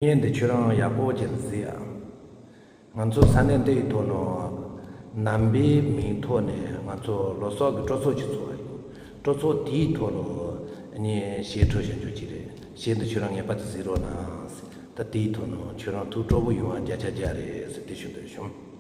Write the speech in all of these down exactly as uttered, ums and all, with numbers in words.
བརྙན་འདི་ཁྱོད་རང་ཡག་པོ་ཅིག་གཟིགས་ཨ། ང་ཚོ་ས་གནས་འདིའི་ཐོག་ནས་ནང་པའི་མིང་ཐོག་ནས་ང་ཚོ་ལོ་གསར་གྱི་སྤྲོ་ཚོགས་ཅིག་ཚོགས་ཡོད། སྤྲོ་ཚོགས་དེའི་ཐོག་ནས་ངས་གཞས་འཁྲབ་བཞག་རྒྱུ་ཅིག་རེད། གཞས་འདི་ཁྱོད་རང་ངེས་པར་དུ་གཟིགས་རོགས་གནང་། ད་དེའི་ཐོག་ནས་ཁྱོད་རང་ཐུགས་སྤྲོ་པོ་ཡོང་བ་བརྒྱ་ཆ་བརྒྱ་རེད་ཟེར་དེ་ཞུ་འདོད་བྱུང་།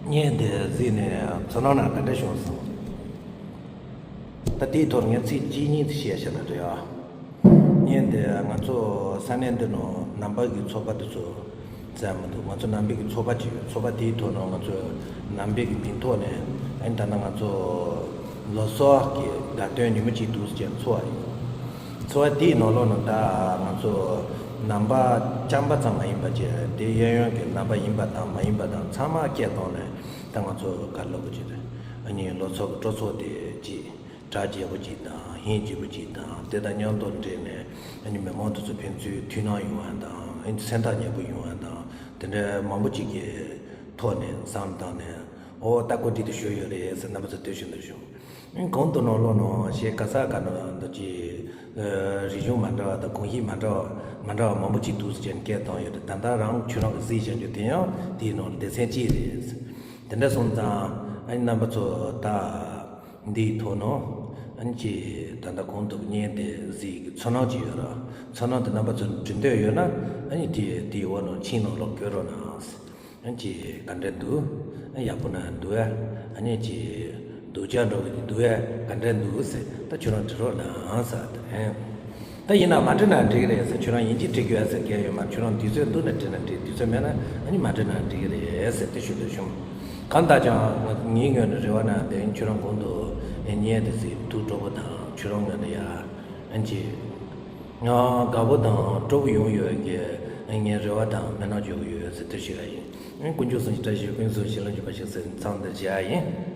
བརྙན་དེ་གཟིགས་ནས་ཚོར་སྣང་ག་འདྲ་བྱུང་སོང་། ད་དེའི་ཐོག་ངས་ཚིག་གཅིག་གཉིས་བཤད་བཞག་ན་འགྲིག་ཨ། བརྙན་དེ་ང་ཚོ་ས་གནས་འདི་ནང་ནང་པ་གི་ཚོགས་པ་དེ་ཚོ་བཙལ་མི་འདུག་ང་ཚོ་ནང་པའི་གི་ཚོགས་པ་ཅིག་ཡོད། ཚོགས་པ་དེའི་ཐོག་ནས་ང་ཚོ་ནང་པའི་གི་མིང་ཐོག་ནས། ཨ་ནི་ད་ལྟ་ང་ཚོ་ལོ་གསར་གི་དགའ་སྟོན་ཉིན་མོ་གཅིག་འདུག་ཟེར་ཚོགས་པ་ཡིན། ཚོགས་པ་དེའི་ནང་ལོགས་ནང་ད་ང་ཚོ་ནང་པ་རྐྱང་པ་ཙམ་མ་ཡིན་པ་བྱས། དེ་གཡས་གཡོན་གྱི་ནང་པ་ཡིན་པ་དང་མ་ཡིན་པ་དང་ཚང་མ་སྐད་བཏང་ནས། ད་ང་ཚོ་ག་རེ་ལབ་དགོས་ཀྱི་རེད། ཨ་ནི་ལོ་གསར་གི་སྤྲོ་ཚོགས་དེ་ཅིག་གྲ་རྒྱས་པོ་ཅིག་དང་། ཧིང་རྗེ་པོ་ཅིག་དང་། དེ་དང་མཉམ་དུ་འབྲེལ་ནས་ཨ་ནི་མི་མང་དེ་ཚོ་ཕན་ཚུན་མཐུན་སྣང་ཡོང་བ་དང་། ཨ་ནི་སེམས་ཐག་ཉེ་པོ་ཡོང་བ་དང་། དེ་འདྲ་མང་པོ་ཅིག་གི་ཐོག་ནས་བསམ་བཏང་ནས། ཨོ་ད་གོ་འདི་དེ་ཞུ་ཡོད་རེད་ཟེར། རྣམ་པ་ཚོ་ལྟོས་ཤིག་འདུག་བྱུང་། ཨ་ནི་གོང་དུ་ནང་ལོགས་ནང་བཤད་ག་ས་ག་ནང་འདུག་ཅིག་རིག་གཞུང་མ་འདྲ་བ་དང་གོམས་གཤིས་མ་འདྲ་བ་མ་འདྲ་བ་མང་པོ་ཅིག་འདུག་ཟེར་ནས་སྐད་བཏང་ཡོད་རེད། ད་ལྟ་རང་ཁྱོད་རང་གི་གཟིགས་བཞག་རྒྱུ་དེ་ཡང་དེའི་ནང་ལ་སྡེ་ཚན་གཅིག་རེད། དེ་འདྲ་སོང་ཙང་ཨ་ནི་རྣམ་པ་ཚོ་ད་འདིའི་ཐོག་ནང་ཨ་ནི་ཅིག་ད་ལྟ་གོང་དུ་བརྙན་དེ་གཟིགས་ཀྱི་ཚོར་སྣང་ཅིག་ཡོད་ར། ཚོར་སྣང་དེ་རྣམ་པ་ཚོ་འབྲི་འདོད་ཡོད་ན་ཨ་ནི་དེ་དེའི་འོག་ནང་མཆན་ནང་ལོགས་བཀོད་རོགས་གནང་། ཨ་ནི་ཅིག་ག་འདྲ་འདུག་ཨ་ཡག་པོ་ན་འདུག་ཨ། ཨ་ནི་ཅིག་སྡུག་ཅག་འགྲོ་གི་འདུག་ཨ། ག་འདྲ་འདུག་ཟེར་ད་ཁྱོད་རང་འབྲི་རོགས་གནང་ཟེར་དེ་རེད། ད་ཡིན་ན་མ་འབྲི་ན་འགྲིག་གི་རེད་ཟེར། ཁྱོད་རང་ཡིན་གཅིག་འབྲི་དགོས་ཟེར་གལ་ཡོད་མ། ཁྱོད་རང་དུས་ཚོད་འདུག་ན་འབྲི་ན་འགྲིག་དུས་ཚོད་མེད་ན་ཨ་ནི་མ་འབྲི་ན་འགྲིག་གི་རེད་ཟེར་དེ་ཞུ་འདོད་བྱུང་། གང་ལྟར་ཀྱང་ངའི་ངོས་ནས་རེ་བ་ན་དེ་ཁྱོད་རང་གོང་དུ་བརྙན་དེ་གཟིགས་ཐུགས་སྤྲོ་པོ་དང་། ཁྱོད་རང་ངོས་ནས་ཡ་ཨ་ནི་ཅིག་ང་དགའ་པོ་དང་སྤྲོ་པོ་ཡོང་ཡོད་ཀྱི་ངའི་རེ་བ་དང་སྨོན་ལམ་འཇོག་གི་ཡོད་ཟེར་དེ་ཞུ་ཡ་ཡིན། དཀོན་མཆོག་གསུམ་གྱི་བཀྲ་ཤིས་ཀུན་སུ་བྱིན་རླབས་འཇུག་པ་ཞིག་ཟེར་མཚམས་འདིར་བཞག་ཡ་ཡིན།